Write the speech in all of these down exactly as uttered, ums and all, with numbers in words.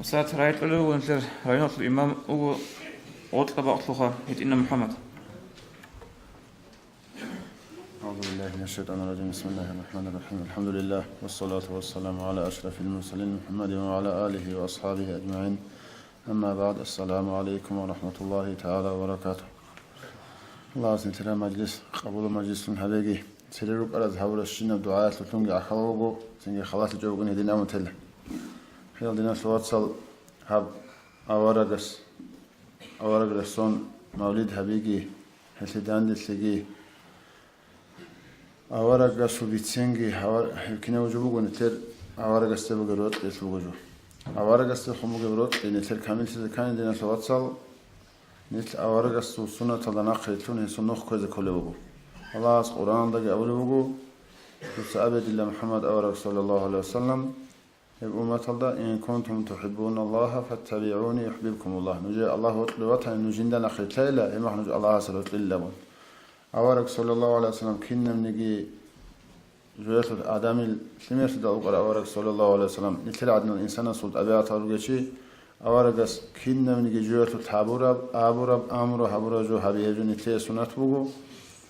Сагьат рагӀи кьолев вугелъул районалъул имам вуго гъоркьа бакълъуха ГьитӀинав МухӀаммад. أعوذ بالله من الشيطان الرجيم. بسم الله الرحمن الرحيم. الحمد لله والصلاة والسلام على أشرف المرسلين محمد وعلى آله وأصحابه أجمعين. أما بعد. السلام عليكم ورحمة الله تعالى وبركاته. Аллагьас нилъер мажлис къабул мажлислъун гьабеги. Цере рукӀараз гьабурабщинаб дугӀаялъулъунги ахал вуго, цинги халалъичӀо вугин гьедин амутела. Хирал диналъул вацал, гьаб аварагас, аварагасда сон мавлид гьабиги, гьелъие данделъиги, аварагасул биценги, гьавар-, гьеб кинаб жо буго нилъер аварагасде бугеб рокьилъ буго жо. Аварагасдехун бугеб рокьи нилъер камиллъизе ккани, диналъул вацал, нилъ аварагасул суннаталда нахърилълъун гьесул нух кквезе кколеб буго. Аллагьас Къуръаналдаги абулеб буго, дуца абе дила МухӀаммад авараг, саллаллагьу гӀалайгьи вассалам, гьеб умматалда: «Ин кунтум тухӀиббуналлагьа фаттабигӀуни юхӀбибкумуллагь». Нужее Аллагь вокьулев ватани, нуж жинда нахърилълъайила, гьеб мехалъ нуж Аллагьасе рокьилилан. Авараг, саллаллагьу гӀалайгьи вассалам, кинабниги жоялъул, Адамил лъимерлъидал вукӀарав авараг, саллаллагьу гӀалайгьи вассалам, нилъер гӀадинал инсанасул тӀабигӀатал ругечи, аварагас кинабниги жоялъул гьабураб, абураб, амру гьабураб жо гьаби, гьеб жо нилъее суннат буго.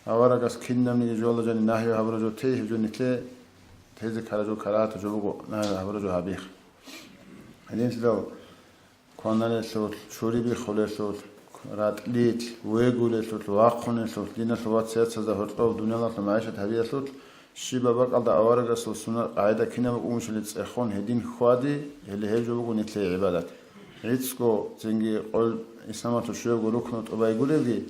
Аварагас кинабниги жоялда жаниб нагьи гьабураб жо тей, гьеб жо нилъее тезе ккараб жо, карагьатаб жо буго, нагьи гьабураб жо гьабихъ. Гьединлъидал кваналелъулъ, чури биххулелъулъ, ратӀлилъ, вегулелъулъ, вахъунелъулъ, диналъул вацал-яцазда гьоркьоб дуниялалъул магӀишат гьабиялъулъ, щибаб бакӀалда аварагасул суннат-къагӀида кинаб букӀунщали цӀехон гьедин хьвади, гьеле гьеб жо буго нилъее гӀибадат. ГӀицӀго, цинги къойл исламалъул щуябго рукну тӀубай гуревги,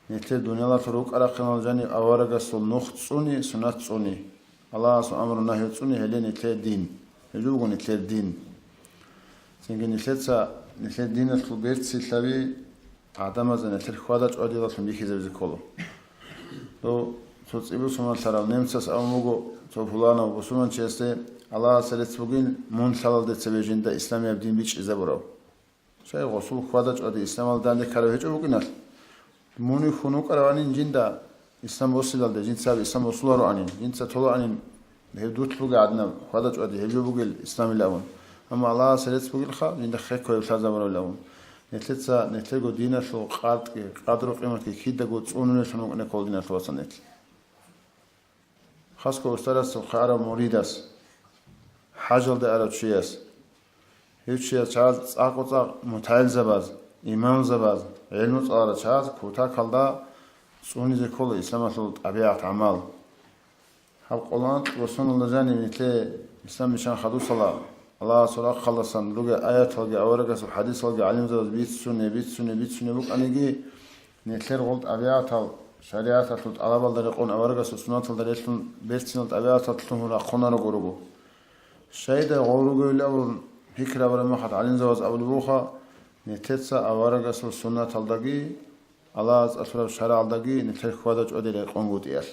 нилъер дуниялалъул рукӀа-рахъиналъ жаниб аварагасул нух цӀуни, суннат цӀуни. Аллагьасул амру-нагью цӀуни гьеле нилъер дин. Гьеб жо буго нилъер дин. Цинги нилъеца нилъер диналъул берцинлъаби гӀадамазда нилъер хьвада-чӀвадиялдалъун бихьизабизе ккола. Дов цо цӀибусумалъарав немцас абун буго, цо пуланав бусурманчиясде: «Аллагьасе рецц бугин, мун лъалалде цебе жинда исламияб дин бичӀчӀизабурав». Щай гъосул хьвада-чӀвади исламалда данде ккарав гьечӀо букӀиналъ? Мунихьун вукӀараванин жинда ислам босилалде, жинца гьаб ислам босулароанин, жинца толаанин, гьеб дулъ бугеб гӀадинаб хьвада-чӀвади, гьеб жо бугел исламил абун. Амма Аллагьасе рецц бугелха, жинда хехго гьеб лъазабурабил абун. Нилъеца нилъерго диналъул къартӀги, къадру-къиматги кидаго цӀунулелъун вукӀине ккола, диналъул вацал, нилъ. Хасго устарасухъе арав муридас, хӀажалде арав чияс, гьев чияс чагӀаз цӀакъго-цӀакъ мутагӀилзабаз, имамзабаз, гӀелму цӀаларал чагӀаз кутакалда цӀунизе ккола исламалъул тӀабигӀат-гӀамал. Гьаб къоло анкьго соналда жаниб нилъее ислам бищун хадусала, Аллагьасул рахъалдасан ругел аяталги аварагасул хӀадисалги гӀалимзабаз бицунеб, бицунеб, бицунеб букӀаниги, нилъер гъол тӀабигӀатал шаригӀаталъул тӀалабалда рекъон аварагасул суннаталда релълъун берцинал тӀабигӀаталъ лъугьун рахъунараго руго. Щайдай гъол ругевилан абун пикру гьабураб мехалъ гӀалимзабаз абулеб буха, нилъеца аварагасул суннаталдаги Аллагьас тӀалъураб шаргӀалдаги нилъер хьвада-чӀвади рекъонгутӀиялъ,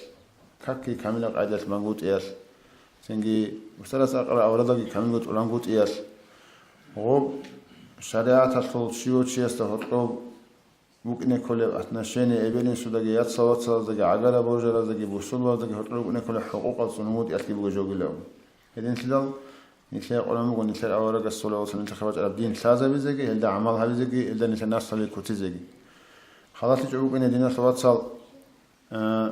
какги камилаб къайдалъ бангутӀиялъ, цинги устарас акъараб аваралаги камилго тӀурангутӀиялъ, гъоб шаригӀаталъул щивав чиясда гьоркьоб букӀине кколеб отношение эбел-инсудаги, яцал-вацалаздаги, гӀагара-божараздаги, бусурбабаздаги гьоркьоб букӀине кколеб хӀукъукъал цӀунгутӀиялъги буго жогилан. Гьединлъидал нилъее къваран буго нилъер аварагас, саллаллагьу гӀалайгьи вассалам, нилъехъе бачӀараб дин лъазабизеги, гьелда гӀамал гьабизеги, гьелда нилъер наслаби кутизеги. ХалалъичӀо букӀине, диналъул вацал, э,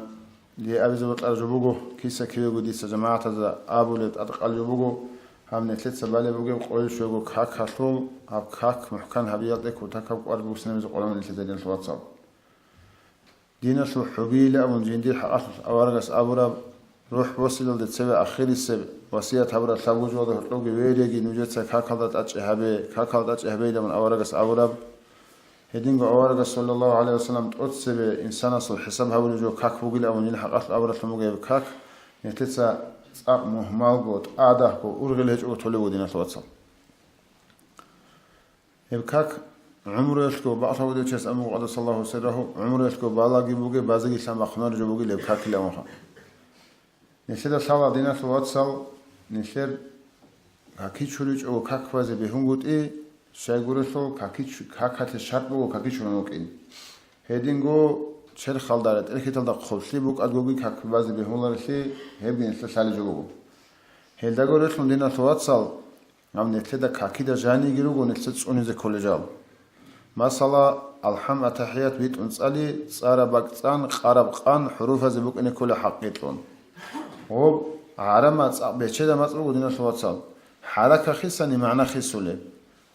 дие абизе бокьараб жо буго, киса-кивего дица жамагӀатазда абулеб тӀадкъал жо буго, гьаб нилъеца балеб бугеб къойил щуго какалъул, гьаб как мухӀкан гьабиялде кутакаб кӀвар буссинабизе къваран нилъеца, диналъул вацал. Диналъул хӀубийилан абун жиндир хӀакъалъулъ аварагас абураб, рухӀ босилалде цеве ахирисеб васият гьабураб лъабго жоялда гьоркьобги: «Вей, реги, нужеца какалда тӀачӀи гьабе, какалда тӀачӀи гьабейилан», – абун аварагас абураб. Гьединго аварагас, саллаллагьу гӀалайгьи вассалам, тӀоцебе инсанасул хӀисаб гьабулеб жо как бугилан абун жиндир хӀакъалъулъ абуралъун бугеб как, нилъеца цӀакъ мугьмалго, тӀадахго, ургъел гьечӀого толеб буго, диналъул вацал. Гьеб как гӀумруялъго, бакълъун вугев чияс абун буго, къаддасаллагьу сиррагьу, гӀумруялъго балагиб бугеб, базегилан бахъунареб жо бугила гьеб какилан абунха. Нилъеда лъала, диналъул вацал, нилъер каки чуричӀого как базе бегьунгутӀи, щайгурелъул каки чу-, какалъе шартӀ буго каки чурун вукӀин. Гьединго черхалда, ретӀел-хьиталда хъублъи букӀадгоги как базе бегьуларелъи, гьебги нилъеда лъалеб жо буго. Гьелдаго релълъун, диналъул вацал, Гьаб нилъеда какида жаниги руго нилъер цӀунизе кколел жал. Масала, алхӀам-атахӀият битӀун цӀали, цӀараб бакӀ цӀан, къараб къан хӀуруфазе букӀине ккола хӀакъикьун. Гъоб гӀараб мацӀ бечеда мацӀ буго, диналъул вацал, хӀарака хисани магӀна хисулеб.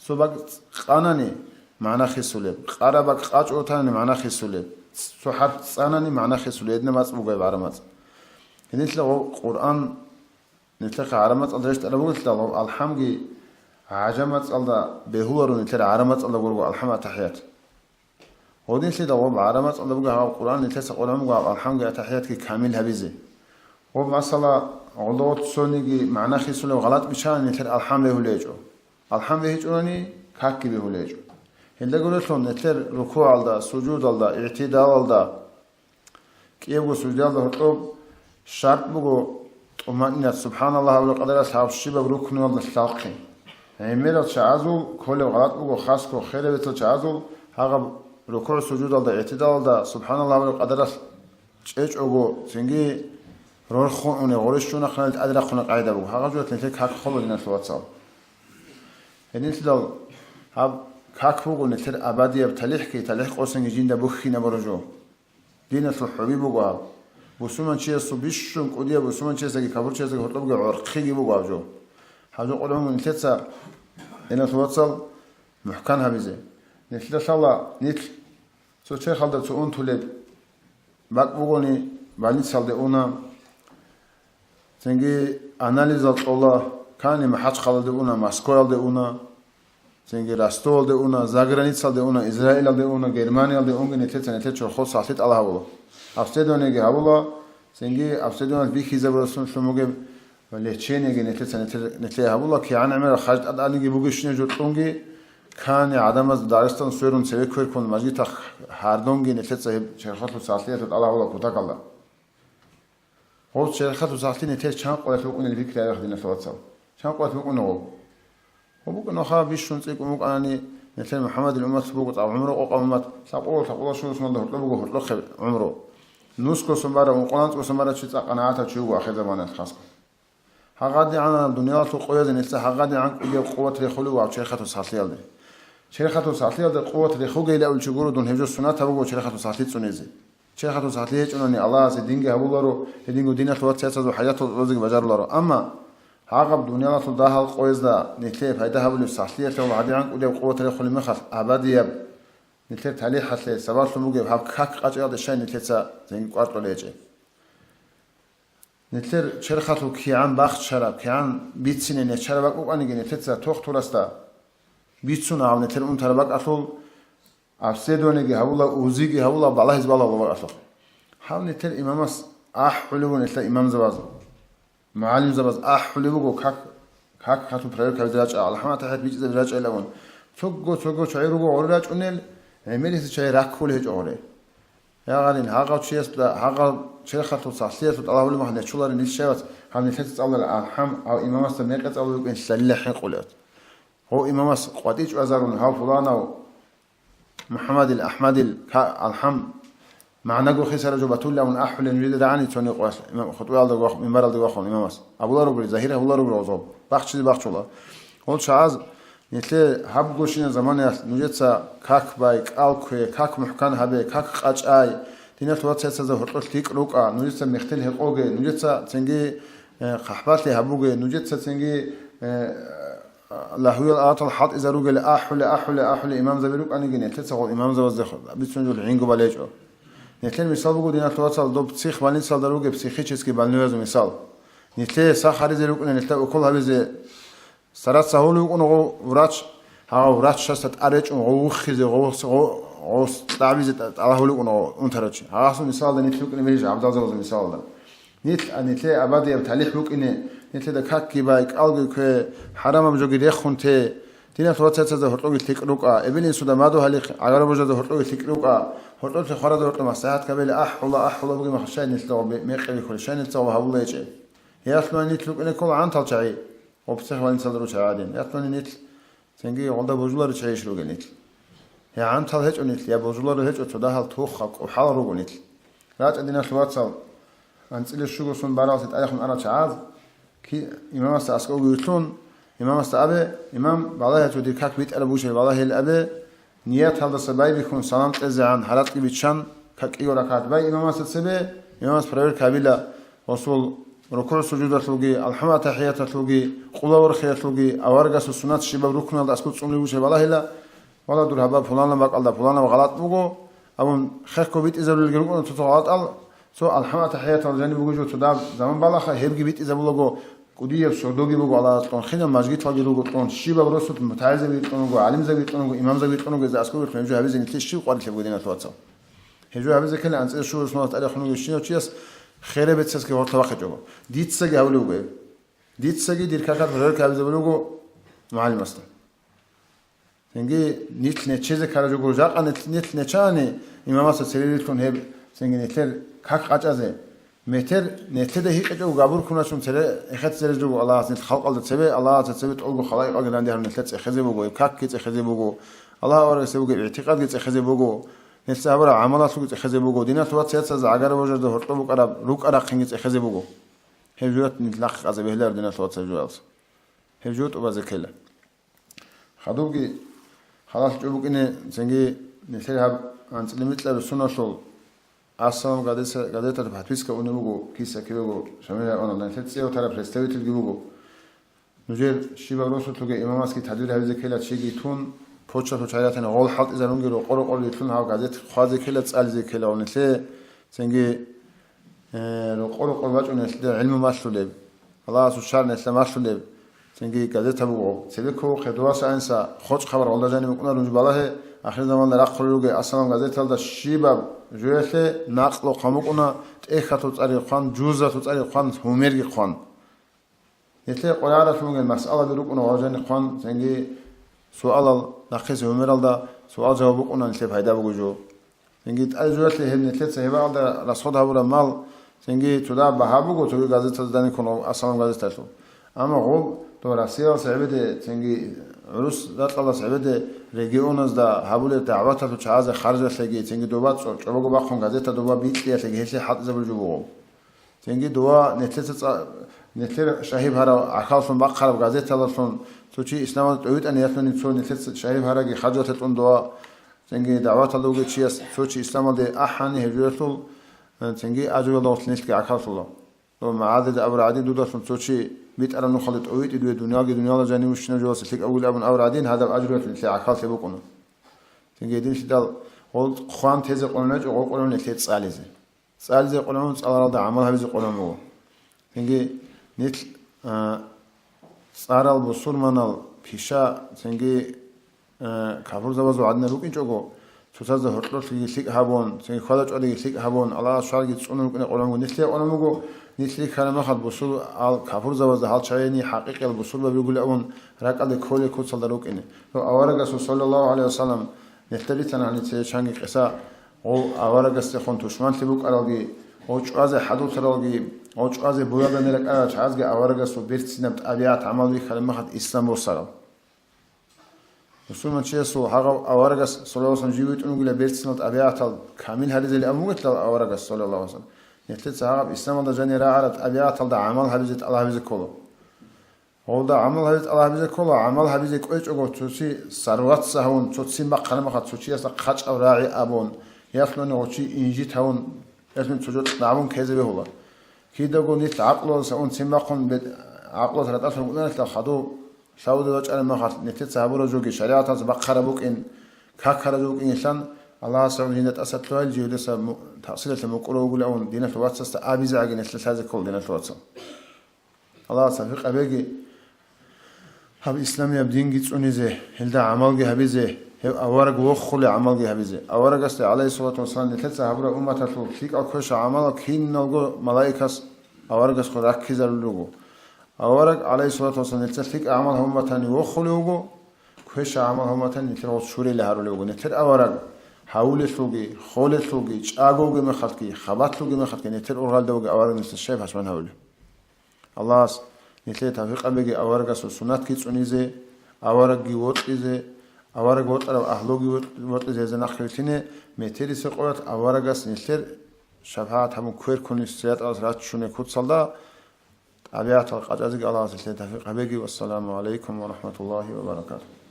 Цо бакӀ къанани магӀна хисулеб, къараб бакӀ къачӀ рутанани магӀна хисулеб, цо хӀарп цӀанани магӀна хисулеб, гьедина мацӀ буго гьеб гӀараб мацӀ. Гьединлъидал гъоб Къуръан нилъехъе гӀараб мацӀалда рещтӀараб бугелъидал, гъоб алхӀамги гӀажам мацӀалда бегьуларо, нилъер гӀараб мацӀалда гурого алхӀам-атахӀият. Гьединлъидал гъоб гӀараб мацӀалда буго гьаб Къуръан, нилъеца къваригӀун буго гьаб алхӀамги атахӀиятги камил гьабизе. Гъоб, масала, гъолда цониги магӀна хисулеб гъалатӀ биччанани нилъер алхӀам бегьулеб гьечӀо. АлхӀам бегьичӀони, какги бегьулеб гьечӀо. Гьелда гурелъул нилъер рукугӀалда, сужудалда, игӀтидалалда, кӀиябго суждаялда гьоркьоб шартӀ буго тӀумаънинат, субхӀаналлагь абулеб къадаралъ гьаб щибаб рукнуялда лъалхъи. ГӀемерал чагӀазул кколеб гъалатӀ буго, хасго херабецал чагӀазул гьагъаб рукугӀ-сужудалда, игӀтидалалда субхӀаналлагь абулеб къадаралъ чӀечӀого, цинги рорхун уни, гъорищ чӀунахъиналде тӀаде рахъуна къагӀида буго. Гьагъаб жо нилъер как хола, диналъул вацал. Гьединлъидал гьаб как буго нилъер абадияб талихӀги, талихӀ къосинги жинда бухьинабураб жо. Диналъул хӀуби буго гьаб. Бусурманчиясул бищун кӀудияб бусурманчиясдаги капурчиясдаги гьоркьобги гӀорхъиги буго гьаб жо. Гьаб жо къваригӀун буго нилъеца, диналъул вацал, мухӀкан гьабизе. Нилъеда лъала нилъ цо черхалда цо унтулеб бакӀ бугони, больницалде уна, цинги анализал кьола, кани МахӀачхъалаялде уна, Москваялде уна, цинги Ростовалде уна, заграницалде уна, Израилалде уна, Германиялде унги нилъеца нилъер чорхол сахлъи тӀалаб гьабула. Обследованиеги гьабула, цинги обследованиялъ бихьизабурасунлъун бугеб лечениеги нилъеца нилъер-, нилъее гьабула, кигӀан гӀемерал харж тӀадегӀанги бугебщинаб жо кьунги, кани гӀадамаз Дагъистан сверун цеве кверкун мажгитахъ гьардунги нилъеца гьеб черхалъул сахлъиялъул тӀалаб гьабула кутакалда. Гъоб черхалъул сахлъи нилъер чан къоялъ букӀунел пикри гьабеха, диналъул вацал. Чан къоялъ букӀуна гъоб? Гъоб букӀунаха бищун цӀикӀкӀун букӀанани, нилъер МухӀаммадил уммат буго цӀакъ гӀумру къокъаб уммат, лъабкъоялда, лъабкъоялда щуго соналда гьоркьоб буго гьоркьохъеб гӀумру. Нускосун бара, ункъоялда анцӀгосун бара чи цӀакъ анагӀатав чи вуго ахирзаманалъ хасго. ГьагъадигӀанаб дуниялалъул къоязе нилъеца гьагъадигӀан кӀудияб къуват рехулев гьав черхалъул сахлъиялде. Черхалъул сахлъиялде къуват рехугейилан чи гуро дун, гьеб жо суннатаб буго черхалъул сахлъи цӀунизе. Черхалъул сахлъи гьечӀони, Аллагьас гьединги гьабуларо, гьединго диналъул вацасазул хӀажатал цӀунизе бажаруларо. Амма гьагъаб дуниялалъул дагьал къоязда нилъее пайда гьабулеб сахлъиялъе гьагъадигӀан кӀудияб къуват рехулеб мехалъ, абадияб нилъер талихӀалъе сабаблъун бугеб гьаб как къачӀиялде щай нилъеца цинги кӀвар кьолеб гьечӀеб. Нилъер черхалъул кигӀан бахчараб, кигӀан бицине нечараб бакӀ букӀаниги, нилъеца тохтурасда бицуна гьаб нилъер унтараб бакӀалъул обследованиеги гьабула, УЗИги гьабула, балагьизе балагьула бакӀалъухъ. Гьаб нилъер имамас ахӀулев вуго, нилъер имамзабаз, мугӀалимзабаз ахӀулев вуго, как, как хатун проверка гьабизе рачӀа, алхӀам-атахӀият бичӀчӀизе рачӀайилан. Цого-цого чагӀи руго гъоре рачӀунел, гӀемерисел чагӀи раккулел гьечӀо гъоре. Я гъадин, гьагъав чиясда, гьагъав черхалъул сахлъиялъул тӀалаб гьабулеб мехалъ нечоларин иш чагӀаз, гьаб нилъеца цӀалулел алхӀам, гьав имамасда мекъи цӀалулеб букӀин лъалилла хӀинкъулев. Гьав имамас къватӀив чӀвазарун, гьав пуланав МухӀаммадил, АхӀмадил ка-, алхӀам, магӀнаго хисараб жо батулилан ахӀулел нужеда дагӀани цони къоялъ имам хутӀбаялда вахъун, минбаралда вахъун имамас. Абуларо гури, загьир гьабуларо гури гъозоб. Бахчизе бахчула. Гьол чагӀаз Нилъее гьабгощинаб заманаялъ нужеца как бай, кӀал ккве, как мухӀкан гьабе, как къачӀай. Диналъул вацасда гьоркьор лъикӀ рукӀа, нужеца мехтел гьекъоге, нужеца цинги, э, хъахӀбалъи гьабуге, нужеца цинги, э, лагьуял адатал хӀалтӀизаругел ахӀулел, ахӀулел, ахӀулел имамзаби рукӀаниги, нилъеца гъол имамзабазда бицунеб жо гӀинго балечӀо. Нилъер мисал буго, диналъул вацал, доб психбольницалда ругел психический больноязул мисал. Нилъее сах гьаризе рукӀуна, нилъер укол гьабизе Стараться гьавулев вукӀун гъов врач, гьав врачасда тӀад речӀун гъов вухизе, гъов, гъов, гъов кьабизе тӀа-, тӀалаб гьавулев вукӀун гъов унтарав чи. Гьасул мисалда нилъ рукӀине бижи, гӀабдалзабазул мисалда. Нилъ, а, нилъее абадияб талихӀ букӀине, нилъеда какги бай, кӀалги ккве, хӀарамаб жоги рехун те. Диналъул вацасда гьоркьоги лъикӀ рукӀа, эбел-инсуда мадугьалихъ, гӀагар-божазда гьоркьоги лъикӀ рукӀа, гьоркьоблъи хваразда гьоркьоб маслахӀат гьабейла, ахӀула, ахӀула бугеб мехалъ щай нилъ гъоб мекъи бихьулеб, щай нилъ гъоб гьабула гьечӀеб? Гьелъ нилъ рукӀине ккола гӀантал чагӀи. Гъоб психбольницалда ручагӀи гӀадин. Яхъуни нилъ цинги гъолда божулари чагӀиш ругел нилъ. Я гӀантал гьечӀо нилъ, я божулари гьечӀо, цо дагьал тухал, къухӀал руго нилъ. РачӀа, диналъул вацал, анцӀила щуго сон баралъе тӀадехун арал чагӀаз, ки-, имамасда аскӀовги вилълъун, Имамасда абе, имам, балагье, цо дир как битӀараб бугищали, балагье абе, нияталдаса байбихьун салам кьезегӀан гьаракьги биччан, как кӀиго ракагӀат бай имамасда цебе, имамас проверка гьабила, гъосул рукугӀ-сужудалъулги, алхӀаму-тахӀияталъулги, къулаверхиялъулги, аварагасул суннат щибаб рукналда аскӀов цӀунулеб бугищали балагьила, вала дур гьабаб пуланаб бакӀалда пуланаб гъалатӀ буго, абун хехго битӀизабулелги рукӀуна цо-цо гъалатӀал, цо алхӀаму-тахӀиятал жаниб буго жо цо даб заман балаха, гьебги битӀизабулаго, кӀудияб сордоги буго Аллагьасда кьун, хинаб мажгиталги руго кьун, щибаб росулъ мутагӀилзабиги кьун руго, гӀалимзабиги кьун руго, имамзабиги кьун руго, гьезда аскӀоб гьеб жо гьабизе нилъее щиб къварилъи бугеб, диналъул вацал? Гьеб жо гьабизе ккела анцӀила щуго соналъ тӀаде хунуги щинав чияс хераб бецасги гъоркьа бахъичӀого. Дицаги гьабулеб буго гьеб. Дицаги дир какалъ гьоркьа гьабизе буго мугӀалимасда. Цинги нилъ нечезе ккараб жо гуро. Жакъа нилъ, нилъ нечани, имамасда цере рилълъун гьеб, цинги нилъер как къачӀазе. Метер нилъеда гьикъичӀого габуркуначун цере эхетзере жо гуро Аллагьас нилъ халкъалда цебе, Аллагьасда цебе тӀолго халаикъалги данде гьарун нилъер цӀехезе буго, гьеб какги цӀехезе буго, Аллагь аварагасде бугеб игӀтикъадги цӀехезе буго, нилъеца гьабураб гӀамалалъулги цӀехезе буго. Диналъул вацал, яцазда гӀагар божарда гьоркьоб букӀараб рукӀа-рахъинги цӀехезе буго. Гьеб жуят нилъ нахъе къазе бегьиларо, диналъул вацал, гьеб жуялъ. Гьеб жо тӀубазе ккела. Хадубги халалъ чӀо букӀине, цинги нилъер гьаб анцӀила микьаби суналъул Ассалам газета-, газеталъ подписка унеб буго, киса кивего Шамил районалда, нилъер цӀе гьатараб представительги буго. Нужер щибаб росулъуги имамасги тадбир гьабизе ккела чиги тун, почталъул чагӀи ратани гъол хӀалтӀизарунги рокъо-рокъор рилълъун гьаб газет хъвазе ккела, цӀализе ккела ва нилъее цинги Э, рокъо-рокъор бачӀунелъидал гӀилму малъулеб, Аллагьасул шаргӀ нилъ малъулеб, цинги газета буго. Цебе ккола хъе дуваса гӀенса, хочӀ хабар гъолда жаниб букӀунаро, нуж балагье, ахирзаманда рахъулел ругел Ассалам газеталда щибаб жоялъе накълу хъван букӀуна, тӀехьалъул цӀари хъван, жузалъул цӀари хъван, гьумерги хъван. Нилъее къваригӀаралъун бугел масъалаби рукӀуна гъоржани хъван, цинги суалал нахъисеб гьумералда суал-жаваб букӀуна, нилъее пайда буго жо. Цинги тӀаде жоялъе гьеб нилъеца гьебаалда расход гьабураб мал, цинги цо дагьаб багьа буго цоги газетазда даникун, Ассалам газеталъул. Амма гъоб дов Россиялдаса гьебеде, цинги гӀурус ракьалдаса гьебеде регионазда гьабулеб дагӀваталъул чагӀазе харжалъеги, цинги доба цо-, чӀобого бахъун газета доба бикьиялъеги гьелъие хӀалтӀизабулеб жо буго. Цинги дова нилъеца цӀа-, нилъер шагьи гьарав гӀахьаллъун бахъараб газеталдалъун цо чи исламалде тӀовитӀани, ялъуни цо нилъеца шагьи гьараги хаджалъе кьун дова, цинги дагӀваталда вугев чияс цо чи исламалде ахӀани гьеб жоялъул, э, цинги ажруялда гъорлъ нилъги гӀахьаллъула. Ва магӀазида абураб гӀадин, дудалъун цо чи битӀараб нухалде тӀовитӀе дуе, дуниялги дуниялал жаниве вищинаб жоялъе лъикӀаб вугилан абун абураб гӀадин, гьадаб ажруялъун нилъее гӀахьаллъи букӀуна. Цинги гьединлъидал гъол хъван тезе къваригӀинчӀо гъол къваригӀун нилъее цӀализе. ЦӀализе къваригӀун, цӀаларалда гӀамал гьабизе къваригӀун буго. Цинги нилъ, а, цӀарал бусурманал пиша, цинги, а, капурзабазул гӀадинал рукӀинчӀого, цоцазда гьоркьорлъиги лъикӀ гьабун, цинги хьвада-чӀвадиги лъикӀ гьабун, Аллагьас шаргӀги цӀунун рукӀине къваригӀун буго. Нилъее къваригӀун буго, нилъ рихьараб мехалъ бусурбал капурзабазда гьал чагӀи гьениб хӀакъикъиял бусурбаби ругилан абун ракӀалде кколел куцалда рукӀине. Дов аварагасул, саллаллагьу гӀалайгьи вассалам, нилъеда ритана гьаниса чанги къиса. Гъов аварагасдехун тушманлъи букӀаралги, гъов чӀвазе хӀадурлъаралги, гъов чӀвазе буялдани ракӀарал чагӀазги аварагасул берцинаб тӀабигӀат-гӀамал бихьараб мехалъ ислам босарал. Мусулманчиясул гьагъав аварагас, саллаллагьу гӀалайгьи вассалам, жив витӀун вугила берцинал тӀабигӀатал камил гьаризелин абун вугелъул аварагас, саллаллагьу гӀалайгьи вассалам, нилъеца гьагъаб исламалда жанир рагӀараб тӀабигӀаталда гӀамал гьабизе тӀалаб гьабизе ккола. Гъолда гӀамал гьабизе тӀалаб гьабизе ккола, гӀамал гьабизе кӀвечӀого цоци сарватса гьавун, цо ццин бахъараб мехалъ, цо чиясда хъачӀаб рагӀи абун, ялъуни гъов чи инжит гьавун, ялъуни цо жо кьабун ккезе бегьула. Кидаго нилъ гӀакълуялдаса ун ццин бахъун бе-, гӀакълуялъ ратӀалъун рукӀунарелъул хадув лъавуде вачӀараб мехалъ, нилъеца гьабураб жоги шаригӀаталдаса бахъараб букӀин, какараб жо букӀин илан, Аллагьас гьавун жинда тӀаса лъугьайилан жигьудаса му-, такъсиралъе мукӀурав вугилан динал вацасда абизе гӀаги нилъ лъазе ккола, динал вацал. Аллагьас тавфикъ гьабеги, гьаб исламияб динги цӀунизе, гьелда гӀамалги гьабизе, гьев авараг вохулев гӀамалги гьабизе. Аварагасде, гӀалайгьиссалату вассалам, нилъеца гьабураб умматалъул лъикӀал квеша гӀамал киналго малаикас аварагасухъе раккизарулел руго. Авараг, гӀалайгьиссалату вассалам, нилъеца лъикӀал гӀамал гьабун батани вохулев вуго, квеша гӀамал гьабун батани нилъер гъос чурилан гьарулев вуго. Нилъер авараг гьавулелъулги, холелъулги, чӀаго вугеб мехалъги, хабалъ вугеб мехалъги нилъер ургъалда вугев авараг нилъеца щай пашман гьавулев? Аллагьас нилъее тавфикъ гьабеги аварагасул суннатги цӀунизе, аварагги вокьизе, авараг вокьарав агьлуги вокь-, вокьизе гьезда нахъе вилълъине, метерисеб къоялъ аварагас нилъер шапагӀат гьабун кверкуни сираталдаса рачунеб куцалда, ТӀабигӀатал къачӀазеги Аллагьас нилъее тавфикъ гьабеги. Вассаламу гӀалайкум ва рахӀматуллагьи ва баракатугьу.